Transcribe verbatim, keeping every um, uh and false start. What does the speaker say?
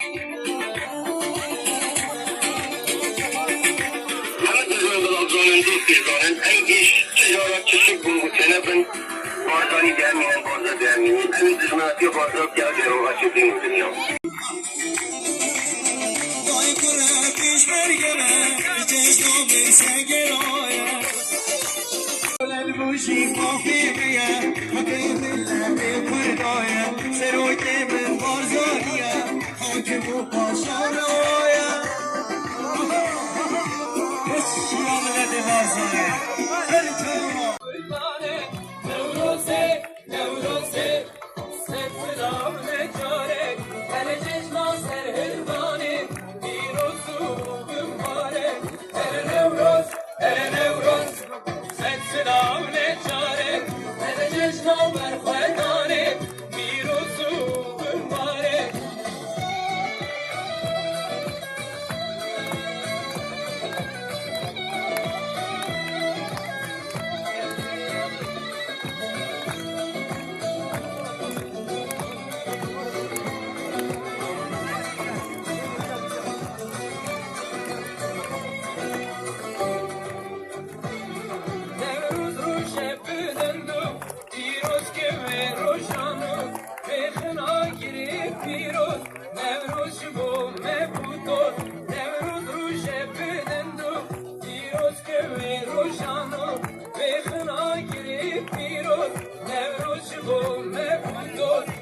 Heme dijmin Barzanî pê zanin, ew îş çi cara çi şik bûn û têne bin, Barzanî diemînin, Barzanî diemînin. Ew dijminatiya Barzanî ya jêr û açê din û dinya.